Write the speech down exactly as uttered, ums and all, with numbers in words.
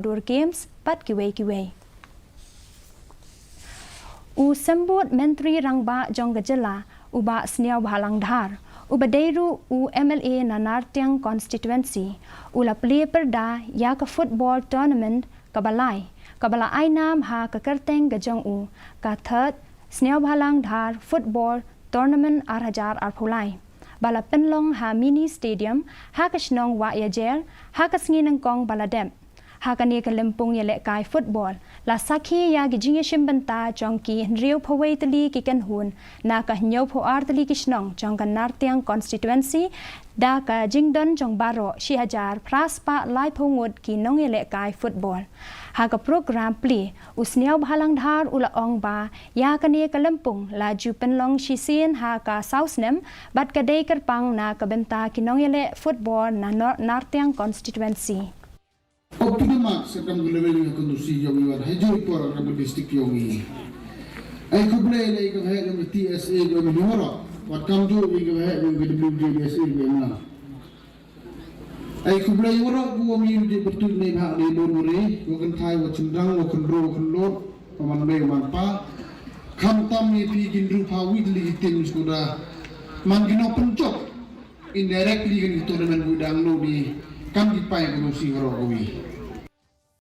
Dur Games bad kiwei kiwei. U Symbud Myntri Rangbah jong ka jylla, u Bah Sniawbhalang Dhar, uba dei ruh u M L A na Nartiang Constituency, u la plie pyrda ïa ka football tournament kaba lai, kaba la ai nam ha ka kyrteng ka jong u, ka Third Sniawbhalang Dhar Football Tournament ar hajar arphew lai, ba la pynlong ha Mini Stadium, ha ka shnong Wahiajer, ha ka sngi Nyngkong ba la dep. Ha kane ka lympung ïalehkai football, la sakhi ïa ki jingïashim bynta jong ki hynriewphew wei tylli ki kynhun na ka hynñiewphew ar tylli ki shnong jong ka Nartiang Constituency, da ka jingdon jong baroh shi hajar phra spah laiphew ngut ki nongïalehkai football. Ha ka program plie, u Sniawbhalang Dhar u la ong ba ïa kane ka lympung la ju pynlong shisien ha ka saw snem, bad ka dei kyrpang na ka bynta ki nongïaleh football na Nor-, Nartiang Constituency. Up to the mark, sa kam ka level ïa ka constituency jong ngi, wat ha juh i por kam ka district jong ngi. Ai khublei ïa ka heh jong ka T S A jong ngi, wat kam juh ïa ka heh jong ka W J D S A jong ngi. Ai khublei ïa waroh, wa mi ruh pyrtuid ne bha ne bun, wa ri, wa kynthai, wa shynrang, wa khynroo, wa khynlot, wa man mei, wa man pa. Khamtam ïa phi ki hynriewphew wei tylli ki team shuwa. Man ki nongpynjop indirectly kane ka tournament, u dang noh di kam ki paidbah jong ngi waroh kawi.